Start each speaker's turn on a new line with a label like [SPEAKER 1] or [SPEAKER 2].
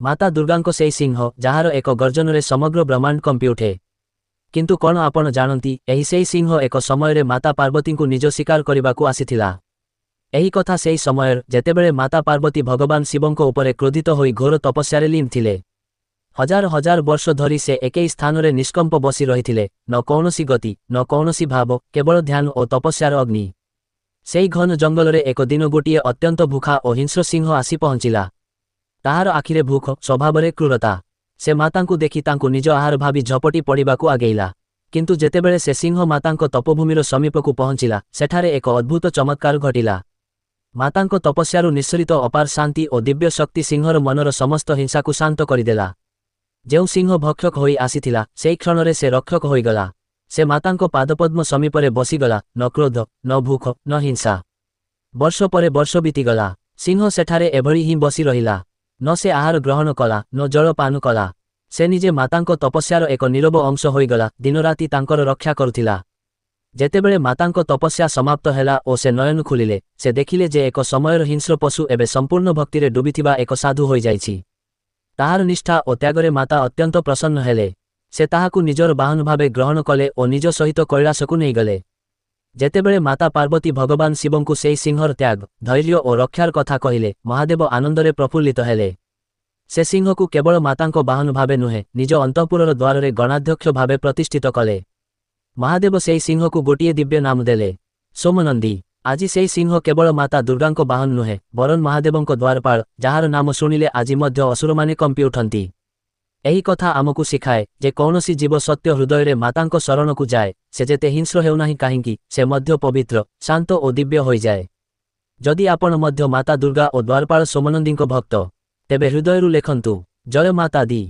[SPEAKER 1] ମାତା ଦୁର୍ଗାଙ୍କ ସେଇ ସିଂହ, ଯାହାର ଏକ ଗର୍ଜନରେ ସମଗ୍ର ବ୍ରହ୍ମାଣ୍ଡ କମ୍ପି ଉଠେ। କିନ୍ତୁ କଣ ଆପଣ ଜାଣନ୍ତି, ଏହି ସେଇ ସିଂହ ଏକ ସମୟରେ ମାତା ପାର୍ବତୀଙ୍କୁ ନିଜ ଶିକାର କରିବାକୁ ଆସିଥିଲା। ଏହି କଥା ସେଇ ସମୟର, ଯେତେବେଳେ ମାତା ପାର୍ବତୀ ଭଗବାନ ଶିବଙ୍କ ଉପରେ କ୍ରୋଧିତ ହୋଇ ଘୋର ତପସ୍ୟାରେ ଲୀନ ଥିଲେ। ହଜାର ହଜାର ବର୍ଷ ଧରି ସେ ଏକେଇ ସ୍ଥାନରେ ନିଷ୍କମ୍ପ ବସି ରହିଥିଲେ, ନ କୌଣସି ଗତି, ନ କୌଣସି ଭାବ, କେବଳ ଧ୍ୟାନ ଓ ତପସ୍ୟାର ଅଗ୍ନି। ସେଇ ଘନ ଜଙ୍ଗଲରେ ଏକ ଦିନ ଗୋଟିଏ ଅତ୍ୟନ୍ତ ଭୁଖା ଓ ହିଂସ୍ର ସିଂହ ଆସି ପହଞ୍ଚିଲା। ତାହାର ଆଖିରେ ଭୁଖ, ସ୍ୱଭାବରେ କ୍ରୂରତା। ସେ ମାତାଙ୍କୁ ଦେଖି ତାଙ୍କୁ ନିଜ ଆହାର ଭାବି ଝପଟି ପଡ଼ିବାକୁ ଆଗେଇଲା। କିନ୍ତୁ ଯେତେବେଳେ ସେ ସିଂହ ମାତାଙ୍କ ତପୋଭୂମିର ସମୀପକୁ ପହଞ୍ଚିଲା, ସେଠାରେ ଏକ ଅଦ୍ଭୁତ ଚମତ୍କାର ଘଟିଲା। ମାତାଙ୍କ ତପସ୍ୟାରୁ ନିଃସୃତ ଅପାର ଶାନ୍ତି ଓ ଦିବ୍ୟ ଶକ୍ତି ସିଂହର ମନର ସମସ୍ତ ହିଂସାକୁ ଶାନ୍ତ କରିଦେଲା। ଯେଉଁ ସିଂହ ଭକ୍ଷକ ହୋଇ ଆସିଥିଲା, ସେଇ କ୍ଷଣରେ ସେ ରକ୍ଷକ ହୋଇଗଲା। ସେ ମାତାଙ୍କ ପାଦପଦ୍ମ ସମୀପରେ ବସିଗଲା, ନ କ୍ରୋଧ, ନ ଭୁଖ, ନ ହିଂସା। ବର୍ଷ ପରେ ବର୍ଷ ବିତିଗଲା। ସିଂହ ସେଠାରେ ଏଭଳି ହିଁ ବସି ରହିଲା। ନ ସେ ଆହାର ଗ୍ରହଣ କଲା, ନ ଜଳ ପାନ କଲା। ସେ ନିଜେ ମାତାଙ୍କ ତପସ୍ୟାର ଏକ ନୀରବ ଅଂଶ ହୋଇଗଲା, ଦିନରାତି ତାଙ୍କର ରକ୍ଷା କରୁଥିଲା। ଯେତେବେଳେ ମାତାଙ୍କ ତପସ୍ୟା ସମାପ୍ତ ହେଲା ଓ ସେ ନୟନ ଖୋଲିଲେ, ସେ ଦେଖିଲେ ଯେ ଏକ ସମୟର ହିଂସ୍ର ପଶୁ ଏବେ ସମ୍ପୂର୍ଣ୍ଣ ଭକ୍ତିରେ ଡୁବିଥିବା ଏକ ସାଧୁ ହୋଇଯାଇଛି। ତାହାର ନିଷ୍ଠା ଓ ତ୍ୟାଗରେ ମାତା ଅତ୍ୟନ୍ତ ପ୍ରସନ୍ନ ହେଲେ। ସେ ତାହାକୁ ନିଜର ବାହନ ଭାବେ ଗ୍ରହଣ କଲେ ଓ ନିଜ ସହିତ କୈଳାସକୁ ନେଇଗଲେ। ଯେତେବେଳେ ମାତା ପାର୍ବତୀ ଭଗବାନ ଶିବଙ୍କୁ ସେଇ ସିଂହର ତ୍ୟାଗ, ଧୈର୍ଯ୍ୟ ଓ ରକ୍ଷାର କଥା କହିଲେ, ମହାଦେବ ଆନନ୍ଦରେ ପ୍ରଫୁଲ୍ଲିତ ହେଲେ। ସେ ସିଂହକୁ କେବଳ ମାତାଙ୍କ ବାହନ ଭାବେ ନୁହେଁ, ନିଜ ଅନ୍ତଃପୁରର ଦ୍ୱାରରେ ଗଣାଧ୍ୟକ୍ଷ ଭାବେ ପ୍ରତିଷ୍ଠିତ କଲେ। ମହାଦେବ ସେଇ ସିଂହକୁ ଗୋଟିଏ ଦିବ୍ୟ ନାମ ଦେଲେ, ସୋମନନ୍ଦୀ। ଆଜି ସେଇ ସିଂହ କେବଳ ମାତା ଦୁର୍ଗାଙ୍କ ବାହନ ନୁହେଁ, ବରଂ ମହାଦେବଙ୍କ ଦ୍ୱାରପାଳ, ଯାହାର ନାମ ଶୁଣିଲେ ଆଜି ମଧ୍ୟ ଅସୁରମାନେ କମ୍ପି ଉଠନ୍ତି। ଏହି କଥା ଆମକୁ ଶିଖାଏ ଯେ କୌଣସି ଜୀବ ସତ୍ୟ ହୃଦୟରେ ମାତାଙ୍କ ଶରଣକୁ ଯାଏ, ସେ ଯେତେ ହିଂସ୍ର ହେଉନାହିଁ କାହିଁକି, ସେ ମଧ୍ୟ ପବିତ୍ର, ଶାନ୍ତ ଓ ଦିବ୍ୟ ହୋଇଯାଏ। ଯଦି ଆପଣ ମଧ୍ୟ ମାତା ଦୁର୍ଗା ଓ ଦ୍ୱାରପାଳ ସୋମନନ୍ଦୀଙ୍କ ଭକ୍ତ, ତେବେ ହୃଦୟରୁ ଲେଖନ୍ତୁ, ଜୟ ମାତା ଦି।